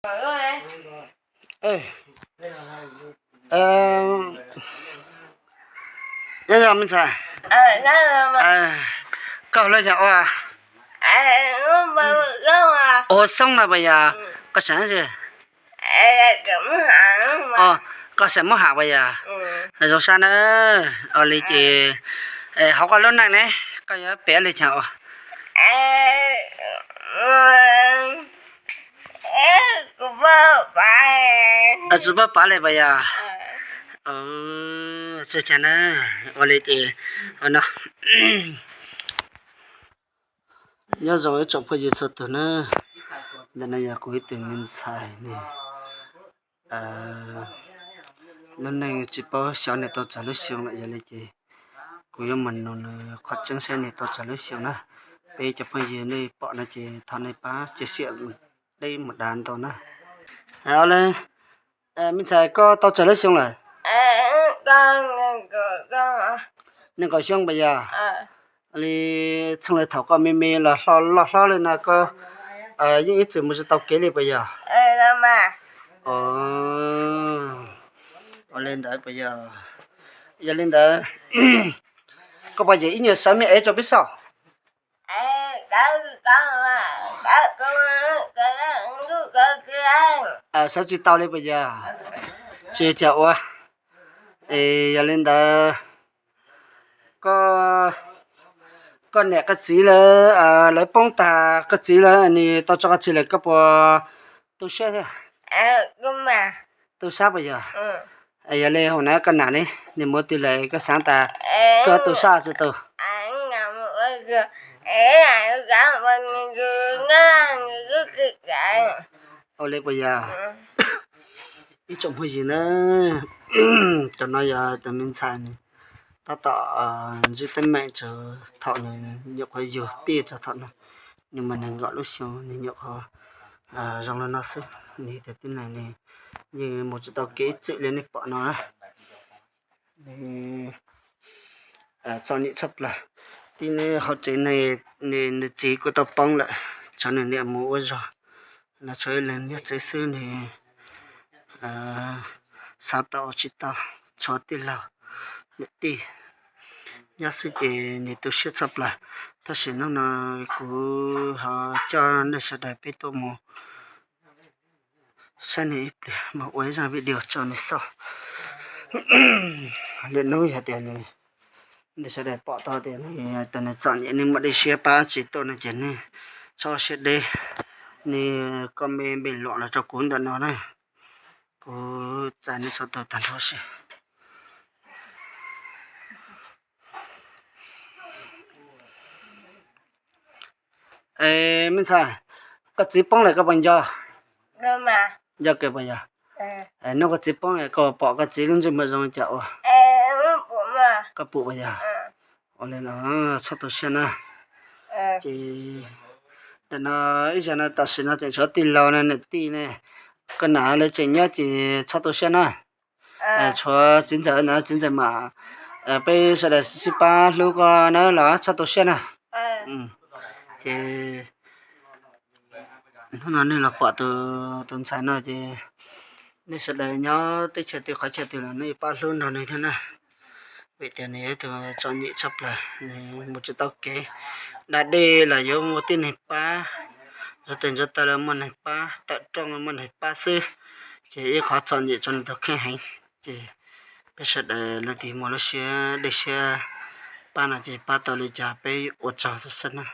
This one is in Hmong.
Nyob zoo me ntxhais, koj hu li cas ua? Hu Xoob no puas yog? Koj xeem, koj xeem Moob Ham puas yog? Zoo sab na. Ua li ces hauv koj lub neej ne, koj yuav piav li cas ua? Tsis paub pav li puas yog? Tsis cas na. Ua li ces no, nyob zoo ib tsoom phooj ywg txhua tus na. Ntawm no yog kuv ib tug me ntxhais ne, lub neej tsis paub xyov nws tau txog lub xyoo lawm, yog li ces kuv yuav mus nug nws qhov tseeb saib nws tau txog lub xyoo na. Peb cov phooj ywg nej pom no ces thov nej pab cia siab deb mus dav ntau na. Ua li, me ntxhais koj tau txog lub xyoo lawm? Nees nkaum xyoo puas yog? Li txheej li thaum koj me me los loj hlob li no koj yeej ib txwm mus tsis tau kev li puas yog? Ua li ntawd puas yog? Yog li ntawd koj puas yeem ib nyuag sawv me ev rau peb saib? Sawv tsis tau li puas yog? Tsis cas ua. Es yog li ntawd, koj niam koj txiv lawv, lawv poob tag, koj txiv lawv nws tau tso koj txiv lawm, koj puas tu siab thiab? Tu siab puas yog? Yog li hauv na koj nam ne, nws mus twg lawm koj xav tas koj tu siab tsis tu? Ua li puas yog? Ib tsoom phooj ywg na, cov no yog tus me ntxhais nws tab tom ntsib teeb meem txog thaum nws nyuam qhuav yug pib txog thaum no, nws mas nees nkaum lub xyoo nws nyuam qhuav zoo li no xwb. Nws tus tib neeg nws yeej mus tsis tau kev ib txwm li nej pom no na. Nws txom nyem tshaj plaws. Tib neb hauv tsev ne, nws txiv kuj tau poob lawm, tshuav nws niam mus ua zog, no tshuav ib leeg nyob tsev xwb nws xav tau ua tsis tau, tshuav tij laug niam tij nyob xwb ces nws tu siab tshaj plaws. Tab sis hnub no kuv ho coj nej sawv daws peb tuaj mus saib nws ib pliag, mus ua ib zaj video tso nws xauj. Lwm hnub yog tias nej sawv daws pom tau tias nws txom nyem, nej muaj dej siab pab tsis tuaj no ces nej txhob siab deb, nej comment npe los rau kuv ntawm no na. Kuv txais nej txhua tus tag nrho xwb. Me ntxhais, koj txiv poob lawm koj puas nco? Nco kawg puas yog? Hnub koj txiv poob koj pom koj txiv lub ntsej muag zoo cas ua? Koj pum puas yog? Ua li los txhob tu siab na. Ces ntawm no ib zaug no tam sim no tseem tshuav tij laug no niam tij ne, koj nam lawv tseem nyob ces txhob tu siab na. Tshuav txiv ntxawm no, txiv ntxawm mam, peb sawv daws sib pab hlub koj na los txhob tu siab na. Ces hnub no nej los pom tus ntxhais no ces nej sawv daws nyob teb chaws twg qhov chaw twg los nej pab hlub nrog nws thiab na. Vim tias nws yog ib tug txom nyem tshaj plaws, nws mus tsis tau kev, da dej los yuav muaj tib neeg pab, ntxuav tes ntxuav taw los muaj neeg pab, tawm rooj los muaj neeg pab xwb. Ces ib qhov txom nyem rau nws tus kheej heev. Ces peb sawv daws leej twg muaj lub siab dej siab pab no ces pab tau li cas peb ua tsaug tau xwb na.